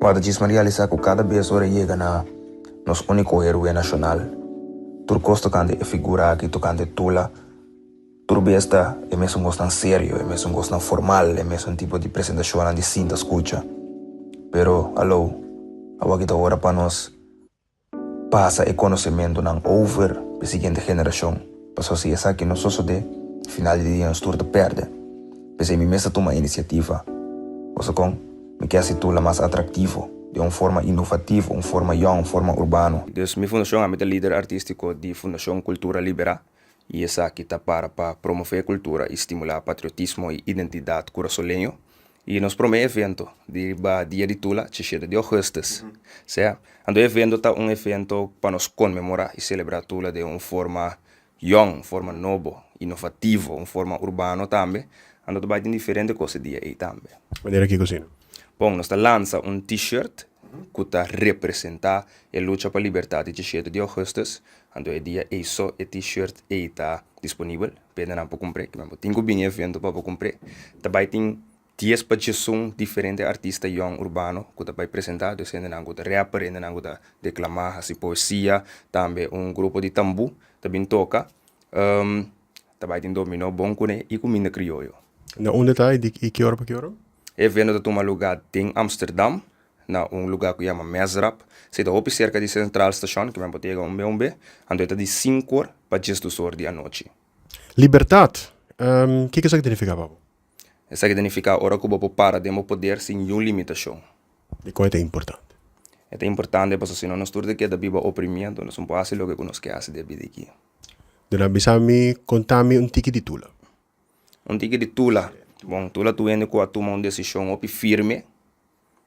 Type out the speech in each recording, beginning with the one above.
Wata djis mi a realisá ku kada bes ora yega na nos úniko héroe nashonal, tur kos tokante e figura aki, tokante Tula, tur bes ta e mesun kosnan serio, e mesun kosnan formal, e mesun tipo di presentashonnan di sinta skucha. Pero, alou, awor aki ta ora pa nos Pasa e konosementunan over p'e siguiente generashon, pasobra si esaki no sosodé, final di dia nos tur ta pèrdè. P'esei mi mes ta tuma inisiativa. Boso kon? Mi ke hasi Tula mas atraktivo, den un forma inovativo, un forma yòn, un forma urbano. Dus mi fundashon, ami ta lider artístiko di Fundashon Kultura Liberá i esaki ta para pa promové kultura i stimulá patriotismo i identidat kurasoleño. I nos promé evento di riba Dia di Tula, dishishete di ougùstùs. Sea, anto e evento ta un evento pa nos konmemorá i selebrá Tula den un forma yòn, un forma nobo, inovativo, un forma urbano tambe. Anto ta bai tin diferente kos e dia ei tambe. Manera kiko asina? Bon, nos ta lansa un T-shirt ku ta representá e lucha pa libertat di dishishete di ougùstùs. Anto e dia ei so e T-shirt ei ta disponibel. Pende nan por kumpr'é, kimen bo tin ku bini evento pa bo kumpr'é. Ta bai tin dies pa djesun diferente artista yòn urbano ku ta bai presentá, dus hendenan ku ta rapper, hendenan ku ta deklamá, hasi poesia, tambe un grupo di tambú ta bin toka. Ta bai tin dominó bon kuné i kuminda krioyo. Na unda ta i di ki ora pa ki ora? E evento ta tuma lugá den Amsterdam, na un lugá ku yama Mesrap. Esei ta hopi serka di Centraal Station, kimen bo ta yega un be un be. Anto e ta di sinkor pa diesdos or di anochi. Libertat! Kiko esaki ta nifiká pa bo? Esaki ta nifiká ora ku bo por para den bo poder sin niun limitashon. Dikon e ta importante? E ta importante pasobra si no nos tur ta keda biba oprimiento, nos no por hasi loke ku nos ke hasi den bida aki. Duna bisa mi, konta mi un tiki di Tula. Un tiki di Tula? Bon, Tula ta un hende ku a tuma un desishon hopi firme.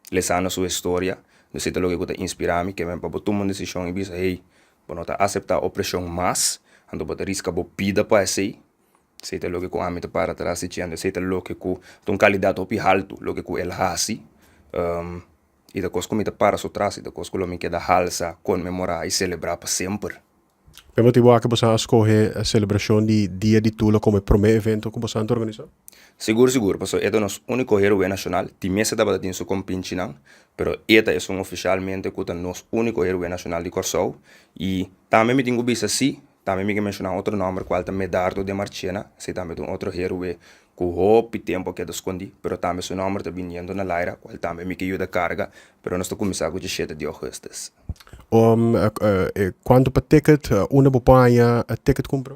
Lesando su historia, esei ta loke ku ta inspirá mi, ke men pa bo tuma un desishon i bisa, hey, bo no ta aseptá opreshon mas, anto bo ta riska bo bida pa esei. Esei ta loke ku ami ta para tras di dje, anto esei ta loke ku ta un kalidat hopi haltu, loke ku el hasi, i ta kos ku mi ta para su tras, i ta kos ku lo mi keda halsa, konmemorá i selebrá pa semper. P'e motibu aki boso a skohe e selebrashon di Dia di Tula komo e promé evento ku boso a organisá? Sigur sigur, pasobra e ta nos úniko héroe nashonal. Di mes e tabata tin su kompinchinan, pero e ta esun ofishalmente ku ta nos úniko héroe nashonal di Kòrsou. I tambe mi tin ku bisa sí, tambe mi ke menshoná otro nòmber kual ta Medardo de Marchena, esei tambe ta un otro héroe ku hopi tempu a keda skondí, pero tambe su nòmber ta biniendo na laira, kual tambe mi ke yuda karga, pero nos ta kuminsá ku dishete di ougùstus. Kuantu pa ticket? Unda bo por haña ticket kumpra?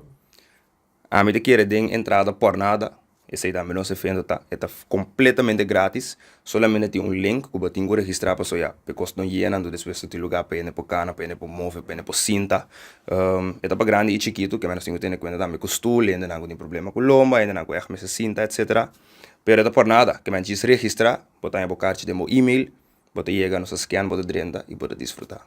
Ami ta kere den entrada pòrnada, esei tambe nos evento ta, e ta kompletamente gratis, solamente tin un link ku bo tin ku registrá paso ya e kos no yena, anto despues no tin lugá pa hende por kana, pa hende por move, pa hende por sinta. E ta pa grandi i chikitu, ke nos tin ku tene kuenta tambe ku stul, hendenan ku tin problema ku lomba, hendenan ku ègt mester sinta, etsetera. Pero e ta por nada, ke men djis registrá, bo ta haña bo karchi den bo email, bo ta yega, nos ta scan, bo ta drenta i bo ta disfrutá.